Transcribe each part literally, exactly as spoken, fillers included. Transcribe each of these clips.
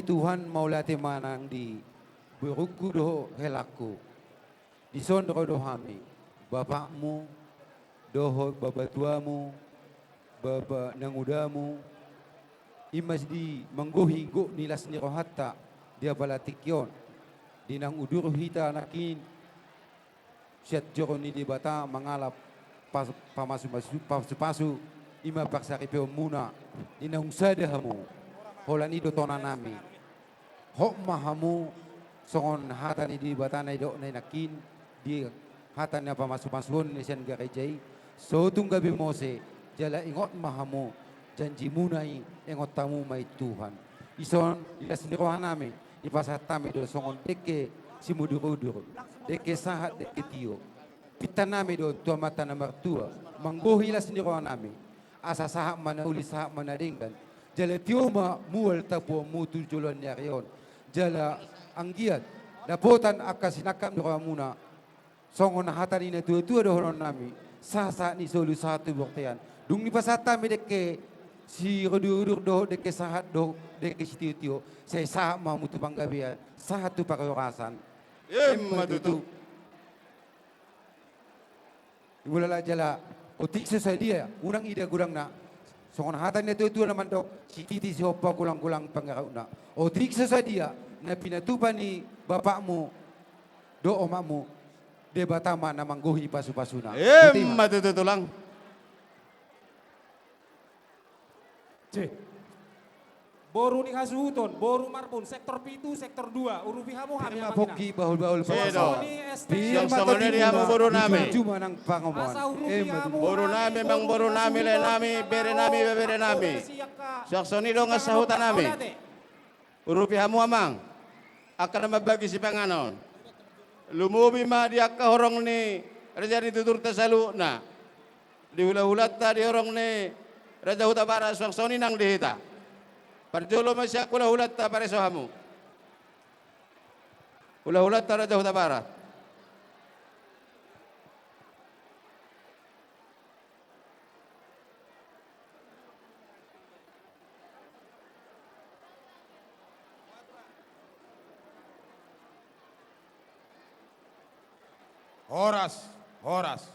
Tuhan, mauliate ma nang di borungku dohot helangku. Dison ro do hami, bapakmu, dohot babatuamu, bapa nangudamu, i ma di manggohi gok ni las ni rohanta di apala tingki on, di naung udur hita nangkin, sian joro ni Debata mangalap pas-, pamasu-masu-, pasu-pasu, i ma parsaripeonmuna, di naung sada hamu, holan i do tonanami. Hot ma hamu songon hata ni Debata na nidokna i nangkin, di hata na pamasu-masuon na sian gareja i, so tung gabe mose, jala ingot ma hamu, janjimuna i, ingot hamu ma i Tuhan. Dison, di las ni rohanami, dipasahat hami do songon dengke simudur-udur, dengke sahat, dengke tio. Pintanami do tu Amanta na martua, manggohi las ni rohanami, asa sahat ma na uli, sahat ma na denggan, jala tio ma mual tapuonmu tu joloan ni ari on, jala anggiat dapotan angka sinangkap ni rohamuna, songon hata ni natua-tua dohononnami, sahat-sahat ni solu sahat tu bontean. Dung dipasahat hami dengke simudur-udur dohot dengke sahat dohot dengke sitio-tio, sai sahat ma hamu tu panggabean, sahat tu parhorasan. Emma tutu. Ibola jala otik so sadia, unang ida godangna. Songon hata ni natua-tua na mandok, sititi sihompa, golang-golang pangarahutna. Otik so sadia na pinatupa ni bapakmu dohot omakmu, Debata ma na manggohi pasu-pasuna. Emma tutu, Tulang. Cek. Boru ni hasuhuton, boru Marbun, sektor pitu, sektor dua, urupi hamu hami. Pir ma pongki, bahul-bahul. Suang songon i S T. Pir ma tongki, boru nami. Juma nang pangomoan. Asa urupi hamu. Boru nami, amang boru nami, lae nami, bere nami, bebere nami. Suang songon i dongan sahuta nami. Urupi hamu, amang, angka na mambagi sipanganon. Lumobi ma di angka horong ni raja ni tuturta saluhutna, di hula-hulanta, di horong ni Raja Hutabarat, suang songon i nang di hita. Parjolo ma sian hula-hulanta pareso hamu. Hula-hulanta Raja Hutabarat. Horas, horas.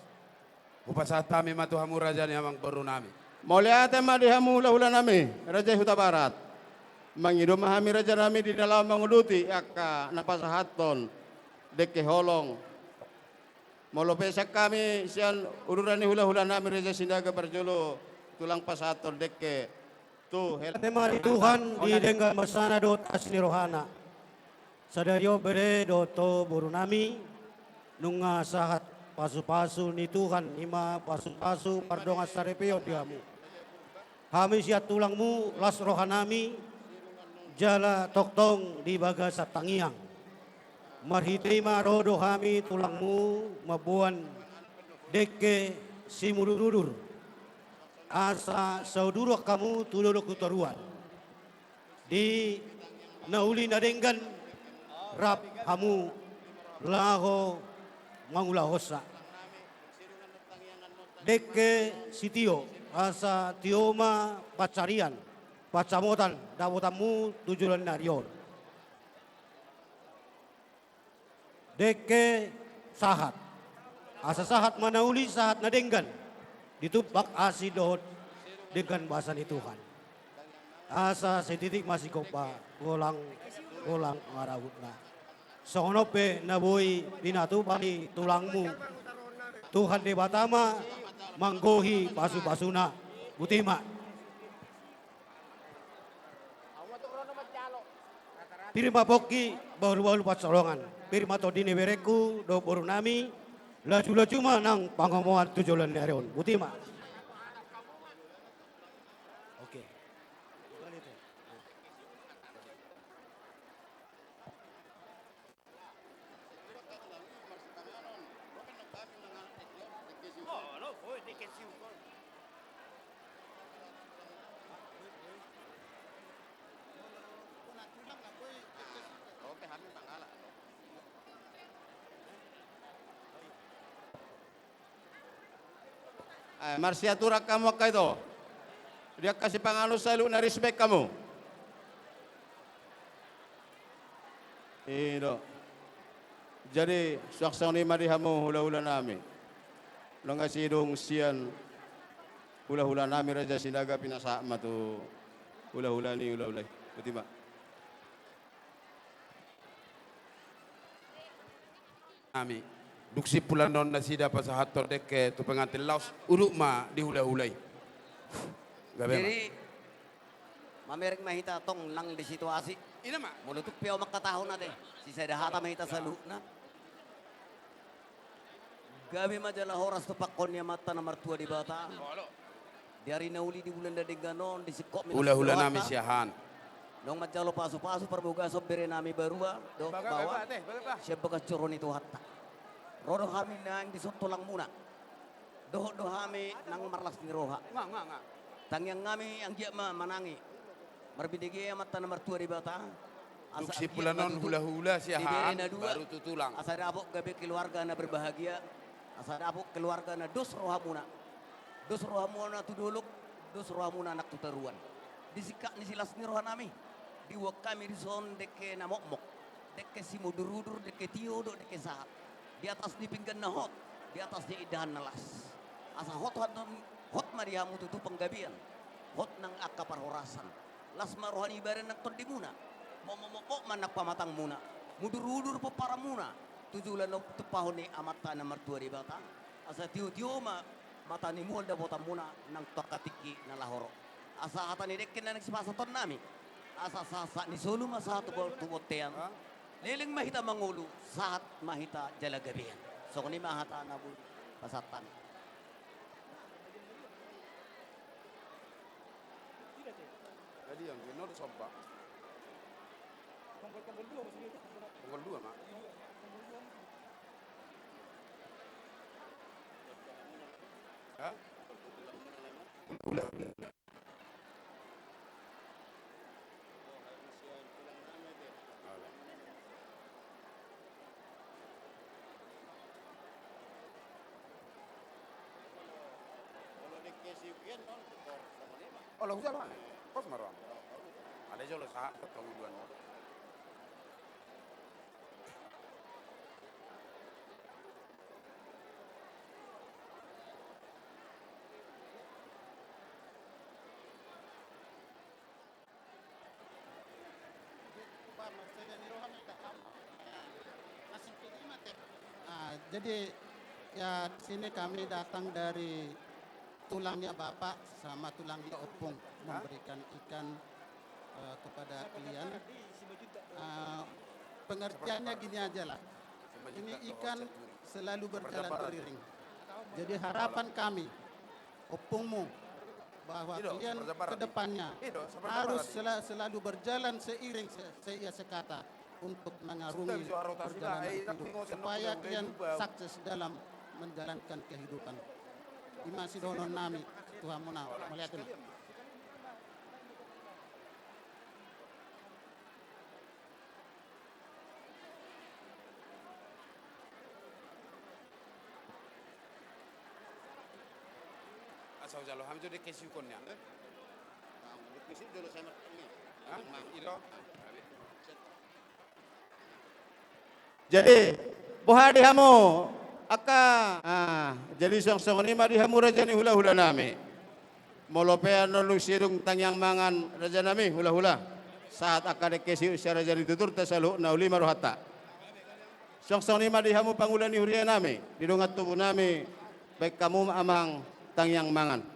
Hupasahat hami ma tu hamu raja ni amang boru nami. Mauliate ma di hamu hula-hula nami, Raja Hutabarat. Mangido ma hami raja nami di na laho manguduti angka na pasahathon dengke holong. Molo pe sian hami, sian uduran ni hula-hula nami Raja Sinaga, parjolo tulang pasahathon dengke tu hel-. Mauliate ma di Tuhan di denggan basana dohot asi ni rohana. Sadari on bere dohot boru nami, nunga sahat pasu-pasu ni Tuhan, i ma pasu-pasu pardongan saripeon di hamu. Hami sian tulangmu las roha nami, jala tongtong di bagasan tangiang. Marhite i ma ro do hami tulangmu mamboan dengke simudur-udur, asa sauduran hamu tu dolok tu toruan. Di na uli na denggan rap hamu laho mangulahonsa. Dengke sitio, asa tio ma pansarian, pansamotan dapotanmu tu joloan ni ari on. Dengke sahat. Asa sahat ma na uli, sahat na denggan. Ditumpak asi dohot denggan basa ni Tuhan. Asa sititik ma sigompa, golang-golang pangarahutna. Songon on pe na boi pinatupa ni tulangmu, Tuhan Debata ma manggohi pasu-pasuna. Boti ma. Pir ma pongki, bahul-bahul pansalongan. Pir ma tondi ni berengku dohot boru nami. Laju-laju ma nang pangomoan tu joloan ni ari on. Boti ma. Oke. Eh, marsiaturan hamu angka ito. Di angka sipanganon saluhutna, respect hamu. I do. Jadi, suang songon i ma di hamu hula-hula nami. Nunga sidung sian hula-hula nami Raja Sinaga pinasahat ma tu hula-hula ni hula-hula i. Boti ma. Nami. Dung simpul annon nasida pasahathon dengke tu pengantin laos, uduk ma di hula-hula i. Gabe ma. Jadi, mamereng ma hita tong nang di situasi. Ina ma. Molo tung pe au mangkatahon ate, sisada hata ma hita saluhutna. Gabe ma jala horas tumpahon ni Amanta na martua Debata. Olo. Di ari na uli di bulan na denggan on, di singkop ni hula-hula nami Tuhanta. Siahaan. Naung manjalo pasu-pasu parbagason bere nami Barua dohot Bawa. Baga, baga, teh, baga, baga. Sian bagas joro ni Tuhanta. Ro do hami naeng dison tulangmuna. Dohot do hami nang marlas ni roha. Nga, nga, nga. Tangiang nami anggiat ma manangi. Marbinege Amanta na martua Debata. Asa dung simpul annon hula-hula siahaan, baru tu tulang. Asa dapot gabe keluarga na berbahagia. Asa dapot keluarga na dos rohamuna. Dos rohamuna tu dolok, dos rohamuna nang tu toruan. Di singkat ni silas ni roha nami. Diboan hami dison dengke na mokmok. Dengke simudur-udur, dengke tio dohot dengke sahat. Di atas ni pinggan na hot, di atas ni indahan na las. Asa hot, hot, hot ma di hamu tutu panggabean. Hot nang angka parhorasan. Las ma roha ni badan nang tondimuna. Mokmok, mokmok ma nang pamatangmuna. Mudur-udur pomparanmuna. Tu jolo na tumpahon ni Amanta na martua Debata. Asa tio-tio ma mata ni mual dapotanmuna nang tu angka tingki na laho ro. Asa hata ni dengke na naeng sipasahaton nami. Asa sahat-sahat ni solu ma sahat tu bo-, tu bontean. Leleng ma hita mangolu, sahat ma hita jala gabean. Songon i ma hata na boi pasahat hami. Jadi yang geno disomba. Tanggal dua, Mak. Hah? Olo, hujalo, Mak. Pos ma roham. Ada jolo sahat panguluan. Ah, jadi, ya, sini kami datang dari tulangnya Bapak sama tulangnya Opung memberikan ikan, eh, kepada kalian. Eh, pengertiannya gini aja lah. Ini ikan selalu berjalan beriring. Jadi harapan kami, Opungmu, bahwa kalian ke depannya harus sela-, selalu berjalan seiring se-, se-, ya, sekata untuk mengarungi perjalanan hidup, supaya kalian sukses dalam menjalankan kehidupan. I ma sidohonon nami tu hamuna, mauliate ma. Asa hujalo hami jo dengke siukonna. Hah? I do. Jadi, boha di hamu angka, ah, jadi suang songon i ma di hamu raja ni hula-hula nami. Molo pe annon dung sidung tangiang mangan raja nami hula-hula. Sahat angka dengke siuk sian raja ni tuturta saluhutna, uli ma rohanta. Suang songon i ma di hamu pangula ni huria nami, di dongan tubu nami, baen hamu ma amang tangiang mangan.